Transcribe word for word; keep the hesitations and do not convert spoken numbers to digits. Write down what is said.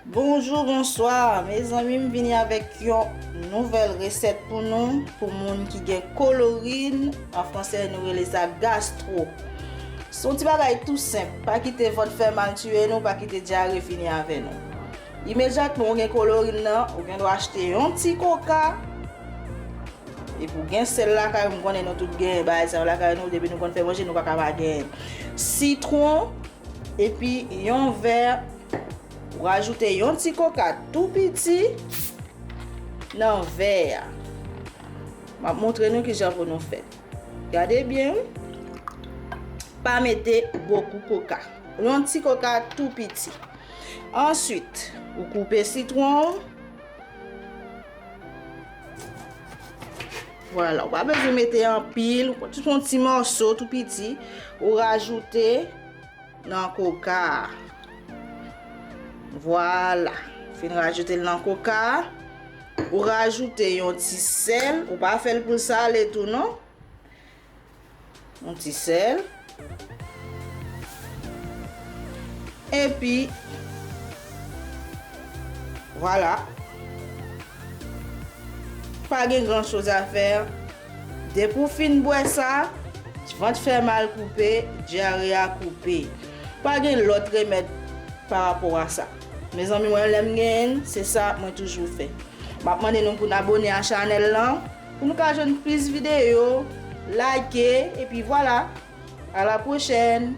Bonjou, bonswa, mezanmi, m vini avèk yon nouvèl resèt pou nou, pou moun ki gen kolorin, an fransè nou rele sa gastro. Se yon ti bagay tou senp, pa kite vant fè mal tiye nou, pa kite dyare fini avè nou. Imedyatman ou gen kolorin nan, ou gen dwa achte yon ti koka, epi ou gen sèl lakay ou, m konnen nou tout gen bagay sa yo lakay nou, depi nou konn fè manje, nou pa ka pa gen sitwon, epi yon vè, ou rajoute yon ti koka tou piti nan vè a. M ap montre nou kijan pou nou fè. Gade byen, wi. Pa mete bokou koka. Yon ti koka tou piti. Answit, ou koupe sitwon ou. Vwala, ou pa bezwen mete anpil, ou pran tout yon ti mòso tou piti, ou rajoute nan koka a. Vwala, fin rajoute l nan koka a, ou rajoute yon ti sèl, ou pa fè l pou l sale tou non. Yon ti sèl. Epi, vwala. Pa gen gran choz a fè. Depi w fin bwè sa, vant fè mal koupe, dyare a koupe. Pa gen lòt remèd pa rapò a sa. Mezanmi, mwen lè m genyen l, se sa mwen toujou fè. M ap mande nou pou n abone a chanèl lan, pou nou ka jwenn plis videyo, like, epi vwala. A la pwochèn!